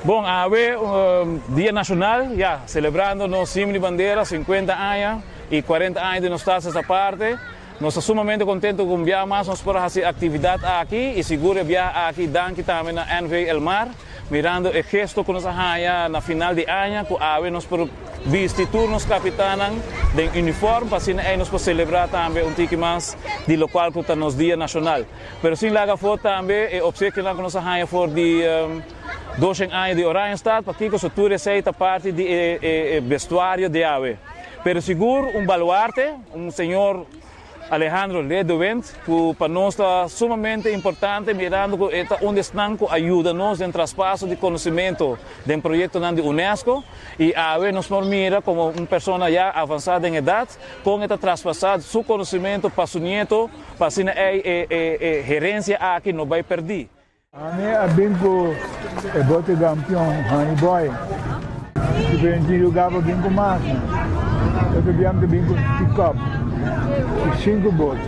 Bon, awe Dia Nacional, ya, celebrando nos himno di bandera, 50 aña y 40 aña di nos Status Aparte. Nos ta sumamente contento cu un biaha mas nos por a haci actividad aki y sigur e biaha aki danki tambe na NV Elmar, mirando e gesto cu nos a haya na final di aña cu awe nos por bisti tur nos capitannan den uniform pa asina ey nos por celebra tambe un tiki mas di locual cu ta nos dia nacional. Pero sin laga afo tambe e obsekionan cu nos a haya for di doshen aña di Oranjestad, pakico so tur esey ta parti di e vestuario di awe. Pero sigur un baluarte, un señor Alejandro Ledewind, cu pa nos ta sumamente importante mirando cu e ta un di esnan cu a yuda nos den traspaso di conocimento den proyectonan di UNESCO y awe nos por mira como un persona ya avansa den edad con e ta traspasa su conocimento pa su nieto pa asina ey e e herencia aki no bay perdi. Ami a bin ku e bote gampion Honey Boy. Diferente lugar pa bin ku mas. Otro bia mi ta bin ku pick-up ku sinku bote.